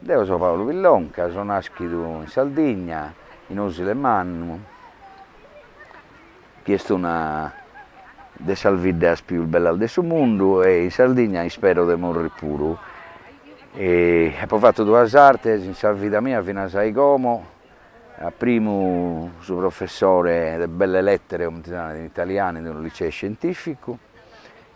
Deo so Paulu Pillonca, so naschidu in Sardigna, in Osile Mannu, chi est una de sas biddas pius bellas de su mundu e in Sardigna ispero de morrer puru. Apo fatu duas artes in sa vida mia finas a como, a primu su professore de belle lettere, comente si narat in italianu, in unu liceo scientificu,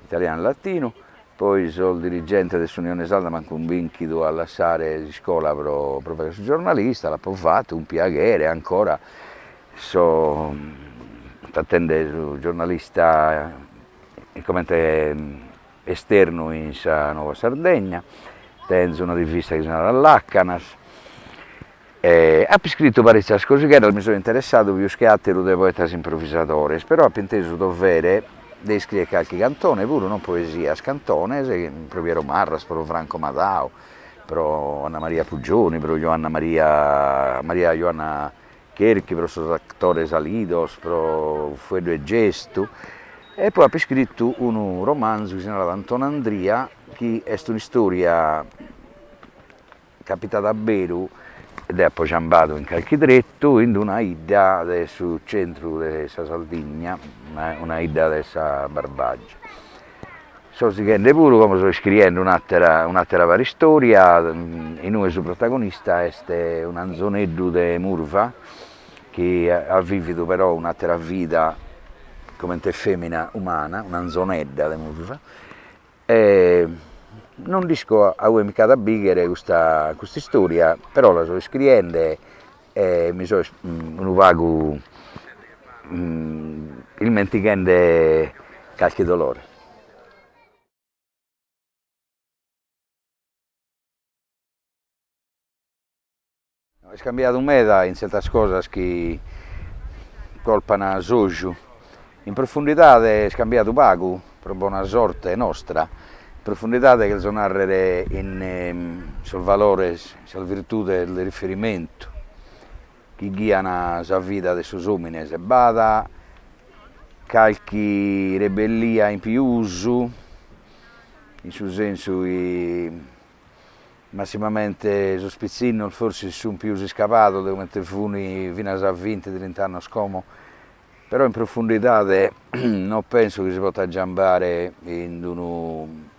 italianu e latinu, Poi sos dirigentes de s'Unione Sarda m'ant cumbìnchidu a lassare s'iscola pro pro fagher su giornalista, l'apo fatu cun piaghere, ancora so fatende su giornalista comente esternu in sa Nuova Sardegna, tenzo una rivista chi si narat Làcanas, e apo iscritu paritzas cosigheddas, mi so interessadu pius che àteru de poetas improvisadores, però apo intesu dovere de iscrier calchi cantone puru, non poesias, cantones, pro Piero Marras, pro Franco Madau, pro Anna Maria Puggioni, pro Joanna Maria Maria Joanna Cherchi, pro sos actores Alidos, pro Fueddu e Gestu, e poi apo iscritu unu romanzu chi si narat Antonandria, chi est un'istoria Capitada a beru, deo apo giambadu in calchi tretu in una 'idda de su centru de sa Sardigna, una 'idda de sa Barbagia. So sighende puru, como so iscriende un'atera un'atera paristoria in ue su protagonista est un'anzoneddu de murva chi at vividu però un'atera vida comente femina umana, un'anzonedda de murva E non nd'isco a ue mi ch'at a bìghere custa custa istòria, però la so iscriende e mi so unu pagu ismentighende calchi dolore. Est cambiadu meda in tzertas cosas chi colpan s'oju, in profundidade est cambiadu pagu, pro bona sorte nostra, in profundidade cherzo narrer in sos valores, sas virtudes de riferimentu chi ghian sa vida de sos omines, b'at calchi rebellia in pius, in su sensu chi Massimamente sos pitzinnos forsis sun pius iscapados de comente fun finas a vinti trint'annos como, però in profundidade non penso chi si potat giambare in unu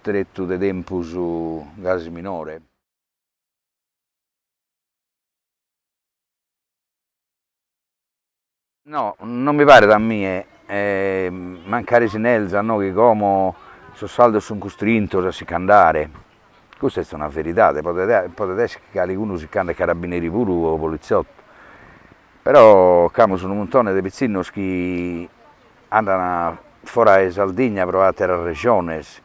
tretu de tempus gasi minore. No, non mi paret a mie, mancari si nelzat no chi como sos sardos sun custrintos a si ch'andare, custa est una veridade, podet podet esser chi calicunu si ch'andet carabineri puru o poliziotto, però ch'amus unu muntone de pitzinnos chi andan fora 'e Sardigna pro ateras rejones,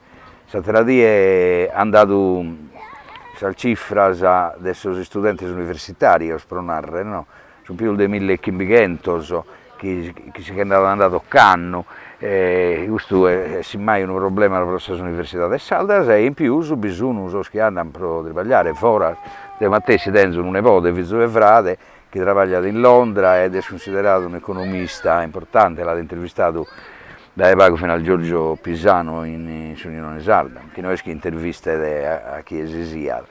s'atera die an dadu sas cifras de sos istudentes universitarios, pro narrer no, Sunt pius de milli e chimbighentos chi si che nd'ant andadu ocannu, e custu est simmai unu problema pro sas universidades sardas e in pius bi sun sos chi andant pro tribagliare foras, deo matessi tenzo unu nebode, fizu 'e frade, chi trabagliat in Londra ed est cunsideradu un'economista importante, l'at intervistadu dae pagu finas Giorgio Pisanu in s'Unione Sarda, chi no est chi intervistet a chie si siat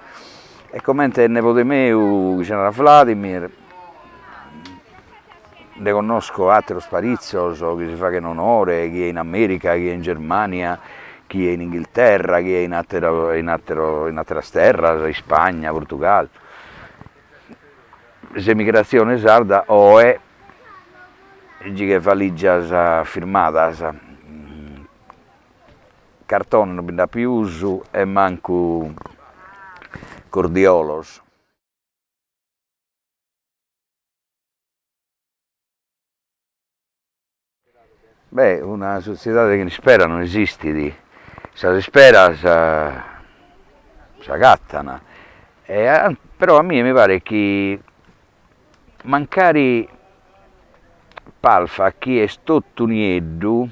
E comente nebode meu chi si narat Vladimir, nde connosco àteros paritzos chi si faghen onore, chie in America, chie in Germania, chie in Inghilterra, chie in àtero in àtero in àteras terras, Ispagna, Portugallu. S'emigratzione sarda oe gighet valìgias firmadas Cartone non bi nd'at pius e mancu cordiolos. Beh, una sotziedade chene ispera no esistit, sas isperas s'agattan, e però a mie mi paret chi Mancari palfat chi est totu nieddu,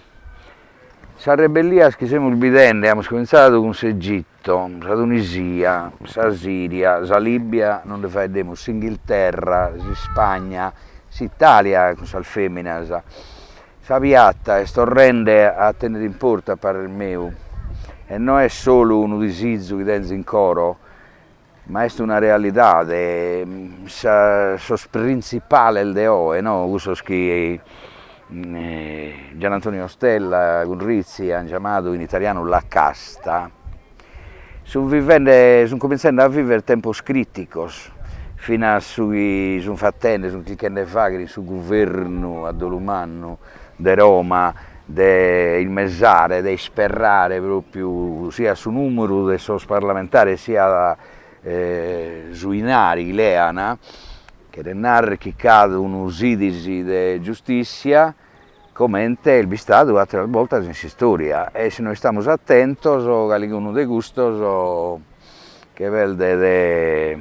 sas rebellias chi semus bidende, amus comintzadu cun s'Egitto, sa Tunisia, sa Siria, sa Libia, non nde faeddemus, s'Inghilterra, s'Ispagna, s'Italia cun sas feminas, sa piata est torrende a tenner importu a parrer meu e no est solu unu disizu chi tenzo in coro. Ma est una realidade, sos printzipales de oe no, cussos chi Gian Antonio Stella cun Rizzi an giamadu in italianu la casta, sunt vivende, sunt comintzende a viver tempos criticos, finas su chi sunt fatende, sunt chirchende 'e fagher in su guvernu, a dolu mannu, de Roma, de ismesare, de isperrare propriu siat su numeru de sos parlamentares siat su 'inari chi lean, cheret narrer chi ch'at unu sidis de giustissia comente est bistadu ateras boltas in s'istoria, e si no istamus atentos calicunu de custos che perdet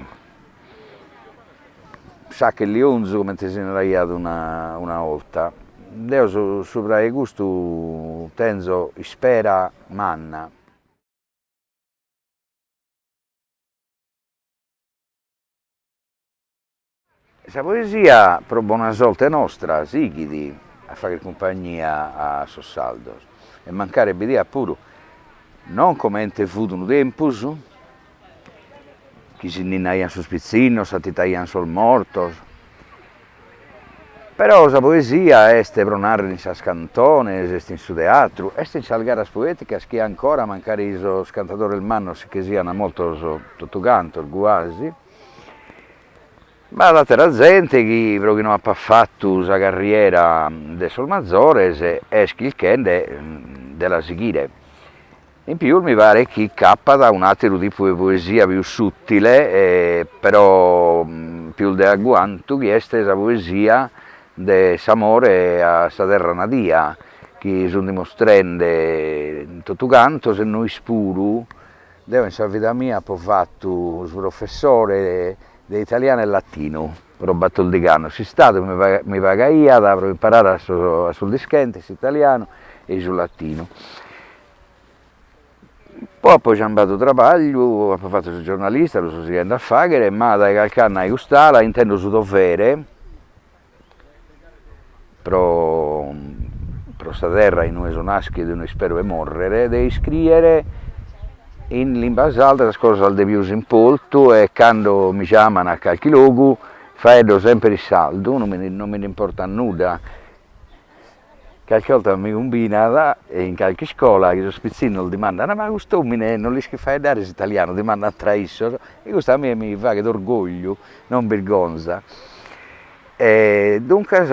s'aca 'e lionzu comente si naraiat una una 'olta. Deo subra 'e custu tenzo ispera manna. Sa poesia, pro bona sorte nostra, sighit a fagher cumpagnia a sos sardos e mancare bi diat puru, non comente fut unu tempus, chi si ninnaian sos pitzinnos, s'atitaian sos mortos, però sa poesia est, pro narrer, in sas cantones, est in su teatru, est in sas garas poeticas chi ancora, mancari sos cantadores mannos si che sian mortos totu cantos guasi, B'at àtera zente chi, pro chi no apat fatu sa carriera de sos mazores, est chirchende de la sighire. In pius mi paret chi ch'apat un'àteru tipu de poesia pius sùtile e però pius de agguantu, chi est sa poesia de s'amore a sa terra nadia, chi sunt dimostrende totu cantos e nois puru Deo in sa vida mia apo fatu su professore de italianu e latinu pro batòrdighi annos, s'Istadu mi pagaiat pro imparare a sos a sos dischentes s'italianu e su latinu. Poi apo giambadu trabagliu, apo fatu su giornalista, lu so sighende a fagher, ma dae calchi annu a cust'ala intendo su dovere pro pro sa terra in ue so naschidu e inue ispero 'e morrere, de iscriere in limba sarda sas cosas de pius importu e cando mi giaman a calchi logu faeddo sempre in sardu, non mi non mi nd'importat nudda, calchi 'olta mi cumbinat in calchi iscola chi sos pitzinnos dimandan, ma cust'omine non l'ischit faeddare s'italianu, dimandan tra issos, e custu a mie mi faghet orgogliu, non birgonza E duncas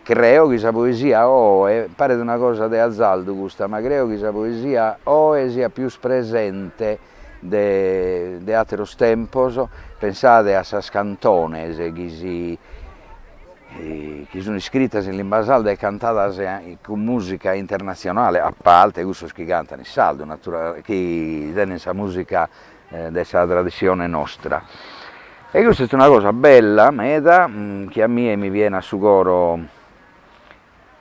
creo chi sa poesia oe, paret una cosa de azardu custa, ma creo chi sa poesia oe siat pius presente de de ateros tempos, pensade a sas cantones chi si chi sun iscritas in limba sarda e cantadas cun musica internatzionale, a parte cussos chi cantan in sardu chi tenen sa musica de sa tradissione nostra. E custa est una cosa bella meda chi a mie mi pienat su coro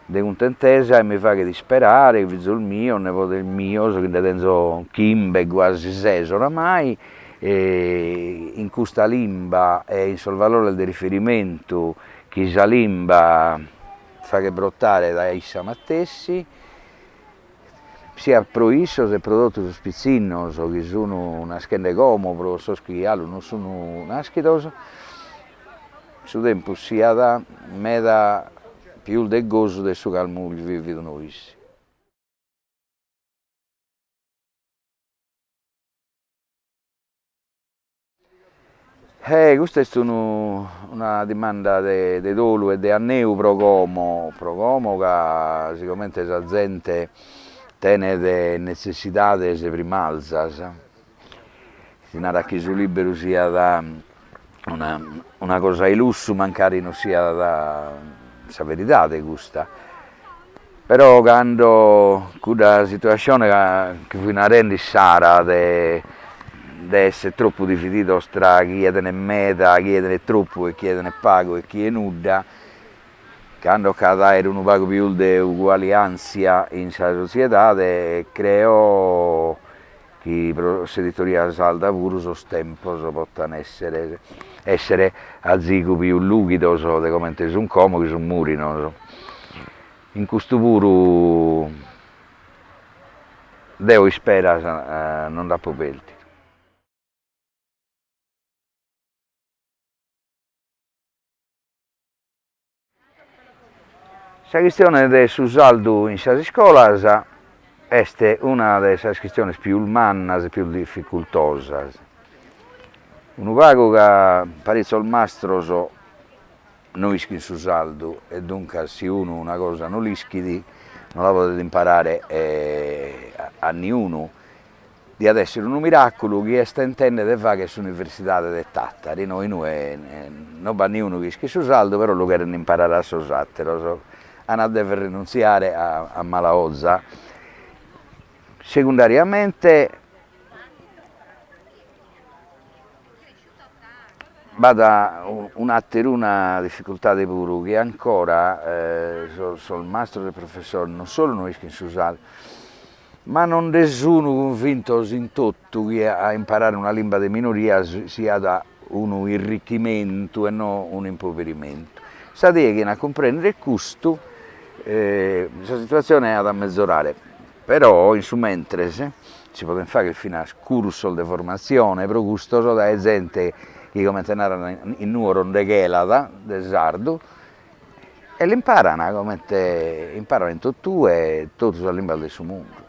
de cuntentesa e mi faghet isperare chi fizos mios, nebodes mios, chi nde tenzo chimbe guasi ses oramai, in custa limba e in sos valores de riferimentu chi sa limba faghet brotare dae issa matessi, siat pro issos e pro totu sos pitzinnos chi sun naschende como, pro sos chi 'alu non sun naschidos, su tempus siat meda pius de gosu de su chi amus vividu nois. Custa est unu una dimanda de de dolu e de anneu pro como, pro como ca sigomente sa zente tenet netzessidades primalzas, si narat chi su liberu siat una una cosa 'e lussu mancari non siat sa veridade custa, però cando cudda situascione chi fui narende issara de de esser tropu divididos tra chie tenet meda, chie tenet tropu e chie tenet pagu e chie nudda, cando ch'at aer unu pagu pius de ugualiantzia in sa sotziedade creo chi pro s'editoria sarda puru sos tempos potan essere essere azigu pius lughidos de comente sun como chi sun murinos. In custu puru deo isperas non nd'apo perdidu. Sa chistione de su sardu in sas iscolas est una de sas chistiones pius mannas e pius dificultosas, unu pagu ca paritzos mastros no ischin su sardu e duncas si unu una cosa no l'ischit no la podet imparare a niunu, diat esser unu miraculu chi est tentende de fagher s'universidade de Tàtari, no, inue no b'at niunu chi ischit su sardu però lu cheren imparare a sos àteros, an a dever renuntziare a mala 'oza. Segundariamente B'at un'ateruna dificultade puru, chi ancora sos mastros e professores non solu no ischin su sardu, ma non nde sun cunvintos in totu chi a imparare una limba de minoria siat unu irrichimentu e no un'impoverimentu. Sa die chi an a cumprendere custu, sa situatzione at a mezorare, Però in su mentres si podent fagher finas cursos de formatzione pro custos dae zente chi comente naran in Nuoro nde ghelat de sardu e l'imparan comente imparan in totue totu sas limbas de su mundu.